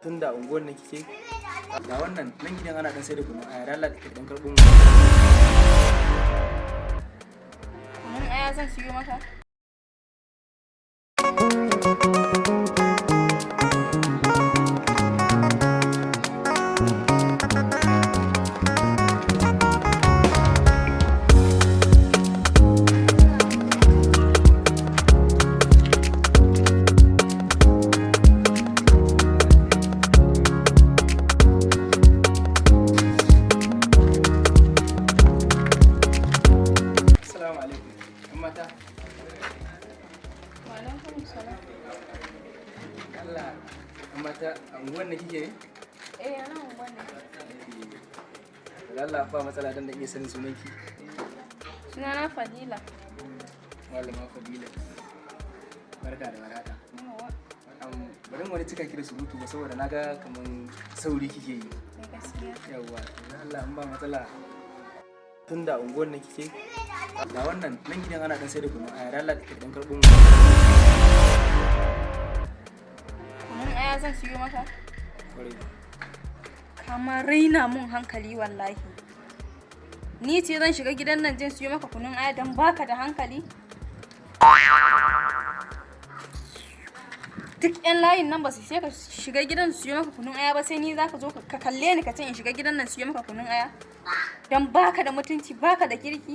Tun da unguwar nan kike, ga wannan nan gidan ana dan sai da kunun aya, Allah ka dan karɓo mu. Kunun aya zan siyo maka? Assalamu alaikum. Yan mata. Wa alaikum salam. Allah, yan mata, a unguwar nan kike ne? Eh, nan unguwar ne. Da Allah ba matsala dan da iya sanin sunanki. Sunana Fadila. Malama Fadila. Barka da warhaka. Yawwa. Bari wani cika ki da surutu ba saboda naga kaman sauri kike yi. Eh, gaskiya. Yawwa, da Allah in ba matsala. Tun da unguwar nan kike, ga wannan nan gidan ana dan sai da kunun aya, Allah ka dan karɓo mu. Kunun aya zan siyo maka? Kwarai. Kama raina mun hankali wallahi. Ni ce zan shiga gidan nan zan siyo maka kunun aya don baka da hankali? Duk 'yan layin nan ba su sai ka shiga gidan su siyo maka kunun aya ba, sai ni za ka zo ka kalle ni ka ce in shiga gidan nan siyo maka kunun aya? Don baka da mutunci, baka da kirki.